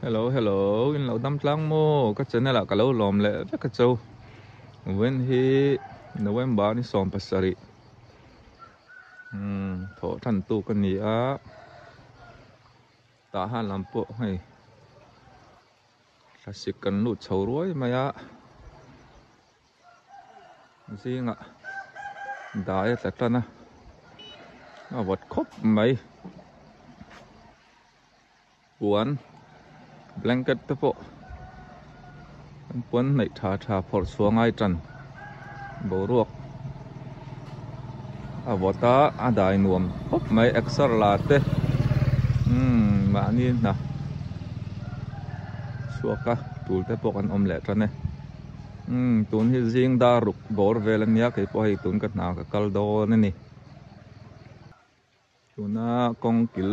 Hello hello in lo dam tlang maw ka channel ah ka lo lawm leh vek a cho vawiin hi November ni 17 umm thawh tan tu ka ni a tah han lam pawh hei thlasik kan lut chho ruai mai a zingah dai a tla tan a a vawt khawp mai. Puan blanket te pawh an puan hnaih tha tha phawrh chhuah ngai tan boruak a vawt a a dai nuam khawp mai exer la te umm mahni hna chhuak a tul te pawh kan awm leh tan e umm tun hi zing dar ruk bawr vel ania keipawh hei tun ka hna ka kal dawn a ni. Tuna kawng kil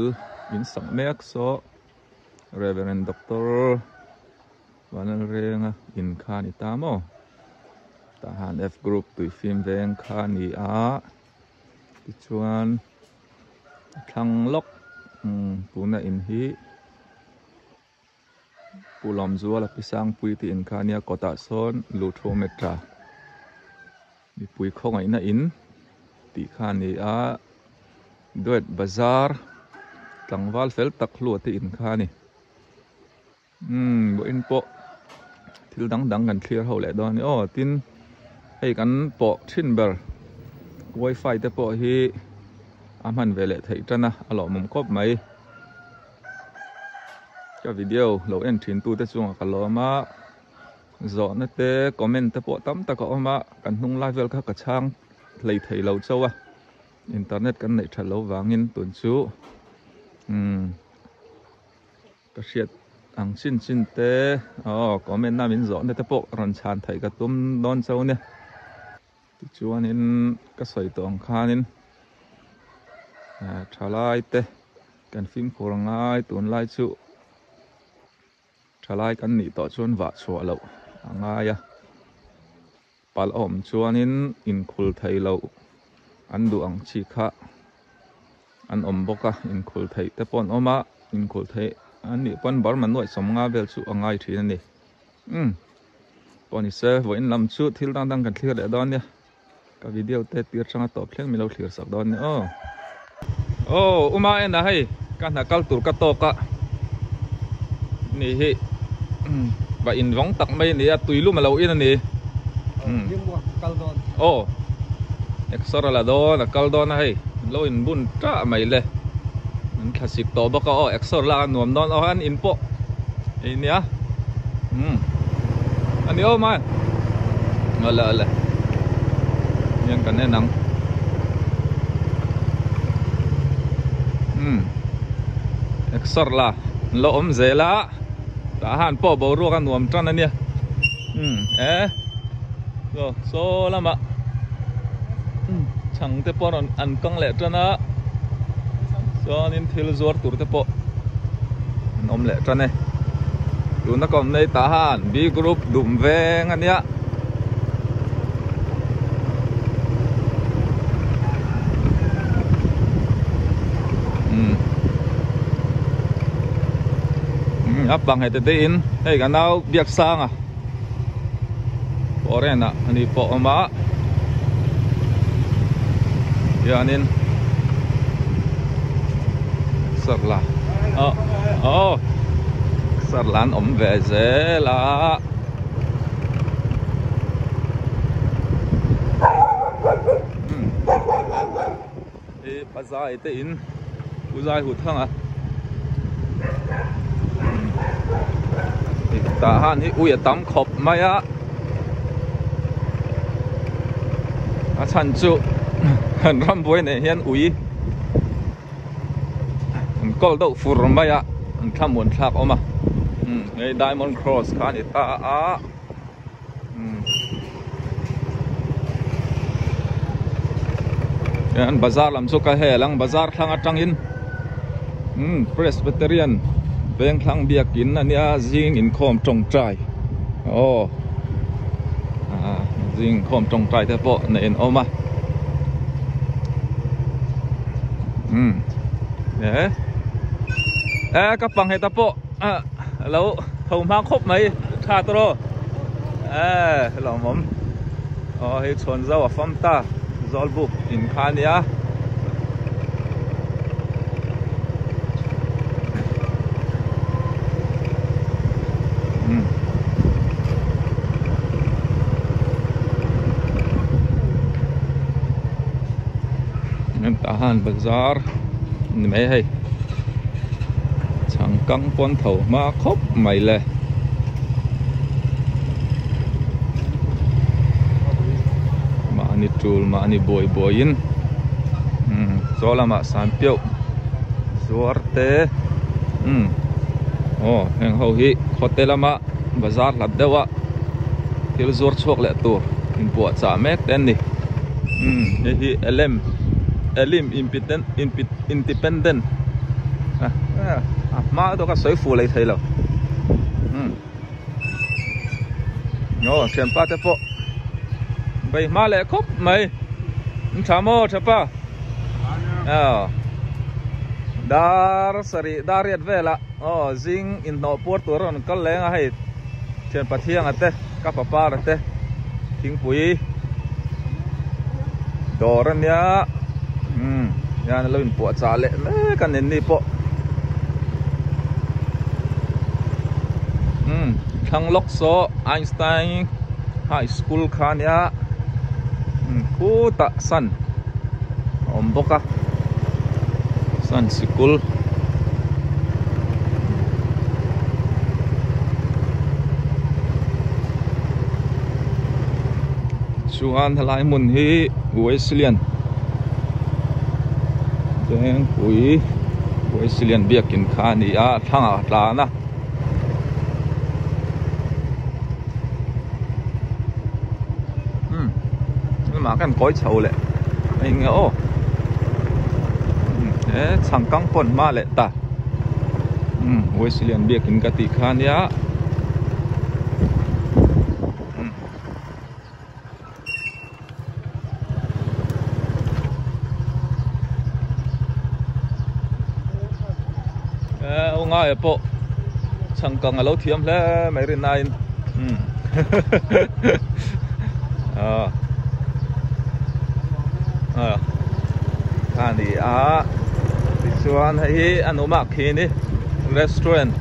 in sak mek saw Reverend Doctor Vanlalrenga in kha a ni ta maw tah han F group tui fim veng kha a ni a tichuan thlang lawk tuna in hi Pu Lawmzuala Pi Sangpui te in kha a nia kawtah sawn Luthometra mipui khawngaihna in tih kha a ni a Duet Bazar tlangval fel tak hlua te in kha a ni umm vawiin pawh thil dang dang kan thlir ho leh dawn a ni aw tin hei kan pawh thin ber wifi te pawh hi a hman ve leh theih tan a a lawmawm khawp mai. Ka video lo en thin tu te chungah ka lawm a zawhna te comment te pawh tam tak a awm a kan hnung lai vel kha ka chhang hlei thei lo chauh a internet kan neih that loh vangin tun chu umm ka hriat ang chin chin te aw comment a min zawhna te pawh rawn chhan theih ka tum dawn chauh nia tichuanin ka sawi tawh ang khanin. Thalai te kan fimkhur ngai tunlai chu thalai kan nih tawh chuan vah chhuah loh a ngai a palh awm chuanin inkhul thei loh an duh ang chi kha an awm bawk a inkhul theih te pawh an awm a inkhul theih an nih pawn Burma nuaih sawmnga vel chu a ngai thin a ni umm pawh ni se vawiin lam chu thil dang dang kan thlir leh dawn nia. Ka video te tir tanga tawp thleng min lo thlir sak dawn nia aw. Aw uma en a hei ka hna kal tur ka tawk a ni hi va in vawng tak mai a ni a tui lum a lo in a ni aw exer a la dawn a kal dawn a hei lo in bun tah mai le an thlasik tawh bawk a aw exer lak a nuam dawn aw an in pawh ei nia a ni awm a awle awle hian kan en ang umm exer la an lo awm zel a tah han pawh boruak a nuam tan a nia umm e aw saw lamah chhang te pawh rawn an kang leh tan a chuanin thil zuar tur te pawh an awm leh tan e tuna ka awm nei tah han B group dum veng a nia umm a pang hete te in hei ka nau biak sang a. Foreign ah ani pawh awm a hianin sarla oh oh sarla an awm ve zel a i pazai te in puzai hut hang a tah han hi ui a tam khawp mai a a chhan chu an rambuai nen hian ui an kawl deuh fur mai a an thlamuan thlak awm a hei diamond cross kha a ni ta a. An bazar lam chu ka hel ang bazar thlang atangin umm Presbyterian veng thlang biakin a nia zing inkhawm tawngtai aw ah zing inkhawm tawngtai te pawh neih an awm a umm eh eh ka pang heta pawh ah. Lo tho hma khawp mai tha tawh e lawmawm aw hei chhawn zau a fam ta zawlbuk in kha a nia. Tah han bazar ni mai hei changkang pawn tho hma khawp mai le mahni tul mahni buai buai in umm chaw lamah san piauh zuar te umm aw heng ho hi khawte lama bazar hlat deuh a thil zuar chhuak leh tur inpuahchah mek te an ni umm hei hi elem elim independent a hma dawk a sawi fuh leh thei lo umm aw thianpa te pawh bei hma leh khawp mai an tha maw thapa aw dar sarih dar riat velah aw zing inhnawh puar tur a rawn kal leng a hei thianpa thianga te ka papara te thingpui dawr a nia umm hian a lo inpuah chah leh mek a ni ni pawh umm thlang lawk saw Einstein high school kha a nia umm khutah sun a awm bawk a sun sikul. Chuan helai hmun hi Wesleyan Vengpui Wesleyan biakin kha a ni a thlangah a tlan a. Umm lamah khan kawi chho leh a eng nge aw umm he chhangkang pawn hma leh ta umm Wesleyan biakin ka tih kha ania umm. Aw ngaia pawh chhangkang a lo thiam hle mai rin aiin umm a a ni a tichuan hei hi a numak khi ni restaurant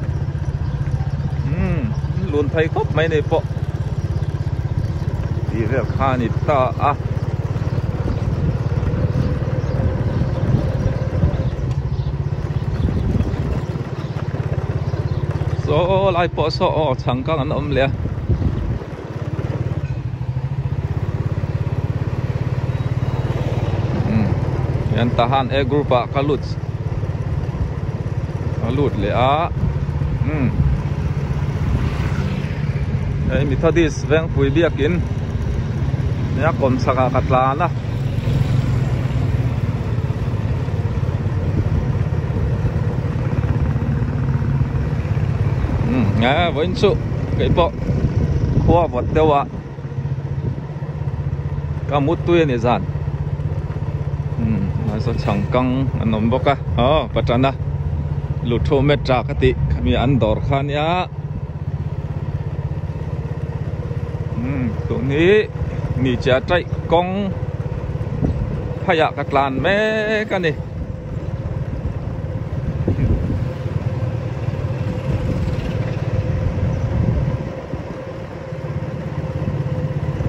umm lun phei khawp mai ni pawh. Tih vel kha a ni ta a. Saw lai pawh saw aw chhangkang an awm leh a. Umm hian tahan a group ah ka lut ka lut leh a umm. Hei Methodist Vengpui biakin nia kawm chhakah ka tlan a. Umm e vawiin chu kei pawh khua vawt deuh a ka mut tui a ni zan umm nasa chhangkang an awm bawk a aw Patana Luthu Metra ka tih khami an dawr kha nia. Umm tun hi mi che a taih kawng phaiah ka tlan mek a ni.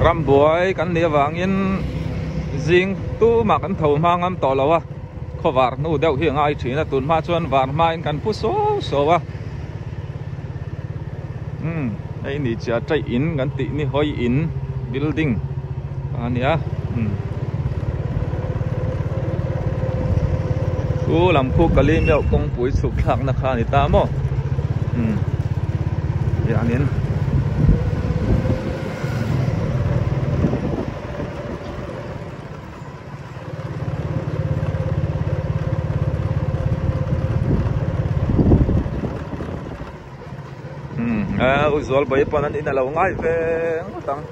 Rambuai kan nih avangin zing tumah kan tho hma ngam tawh lo a. Khaw var hnu deuh hi a ngai thin a tun hma chuan var hmain kan phu suau suau a umm hei ni chiah taih in kan tih ni hawi in building a nia umm chu lam khu kali meuh kawngpui chhuk thlak na kha a ni ta maw umm hianin. A u zual bawi pawn an in a lo ngai ve ngawt ang.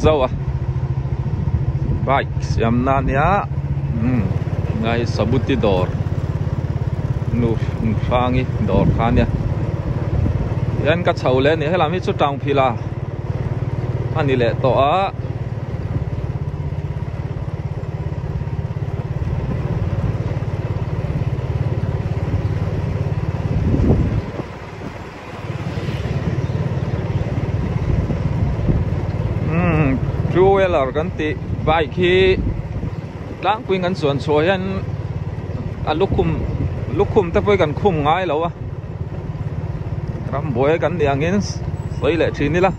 zauh a bike siamna ania umm ngai sabuti dawr nu hrangi dawr kha ania hian ka chho leh a ni helam hi chu tang phila a ni leh tawh a. Umm two wheeler kan tih bike hi tlangpuiin kan chuan chhuah hian a lukhum lukhum te pawh hi kan khum ngai lo a rambuai kan nih angin sawi leh thin ila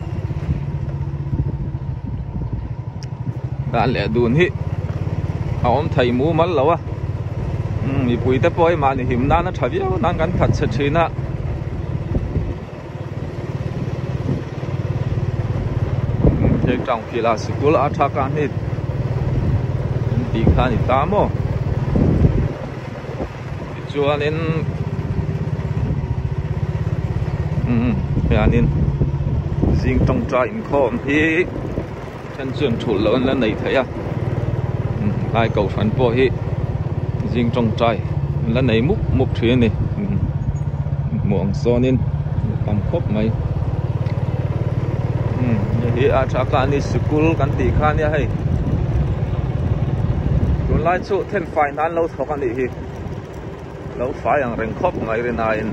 dan leh dun hi a awm thei mumal lo a umm mipui te pawh hi mahni him nan a tha viau nan kan that chhe thin a. Heng tang phil a sikul a tha ka ni an tih kha a ni ta maw tichuanin umm hianin zing tawngtai inkhawm hi then chuan thulh loh an la nei thei a lai kohhran pawh hi zing tawngtai an la nei mup mup thin a ni hmuh ang sawnin a tam khawp mai umm hei hi a tha ka ni sikul kan tih kha ania hei tunlai chu thenfai hna an lo thawk a nih hi lo fai ang reng khawp mai rinaiin.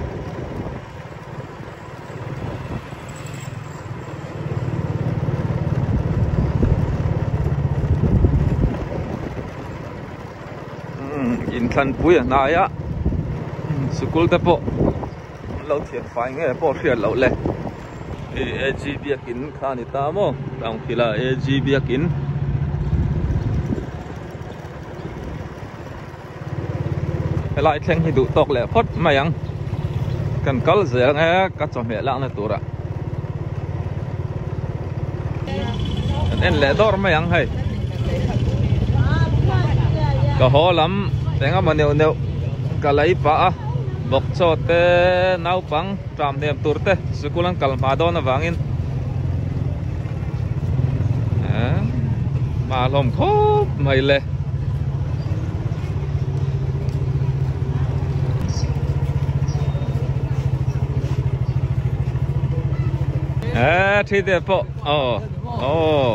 Inthlanpui a hnai a sikul te pawh an lo thian fai nge pawh hriat loh le hei A_G biakin kha a ni ta maw Tlangphila A_G biakin. Helai thleng hi duh tawk leh phawt mai ang kan kal zel nge ka chawhmeh lakna turah kan en leh dawr mai ang hei ka haw lam eng emaw neuh neuh ka lei pah a bawkchaw te naupang tram hnem tur te sikul an kal hma dawn avangin hma hlawm khawp mai le. Ê, thi te pawh aw aw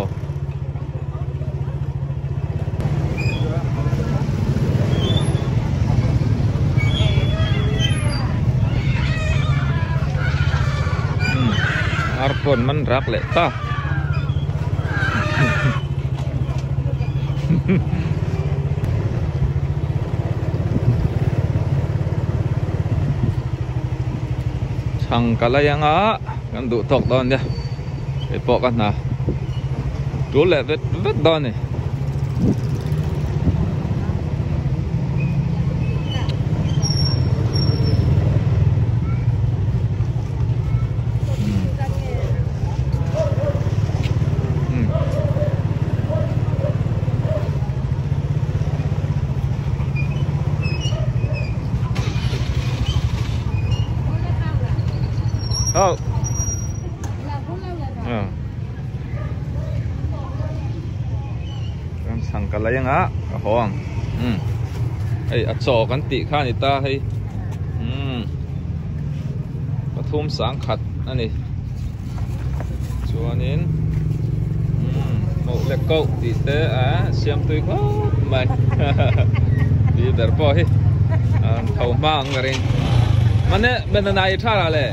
Ar pawn man rak leh ta. Chhang ka lai anga kan duh tawk dawn nia hei pawh ka hna tul leh vet vet dawn a ni. Oh. Kan chhang ka lai anga ka haw ang. Um. Hei a chaw kan tih kha a ni ta hei. Um. Pathum sang khat a ni. Chuanin um mauh leh koh tih te a siam tui khawp mai. Ti ber pawh hi an tho hma ang ka ring. Mane banana i tha la le.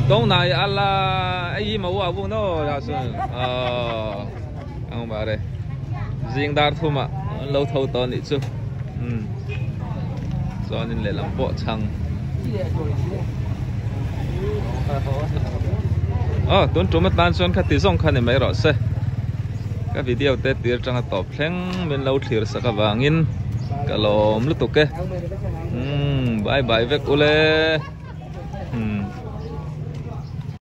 Dong nai ala ei ma wa bu no la sun. Oh. Ang ba re. Zing dar thuma an lo tho tawh nih chu. Um. Chuanin lehlam pawh chhang. Oh, tun tum atan chuan kha ti zawng kha ni mai rawh se. Ka video te tir tanga tawp thleng min lo thlir sak avangin ka lawm lutuk e. Um, bye bye vek ule.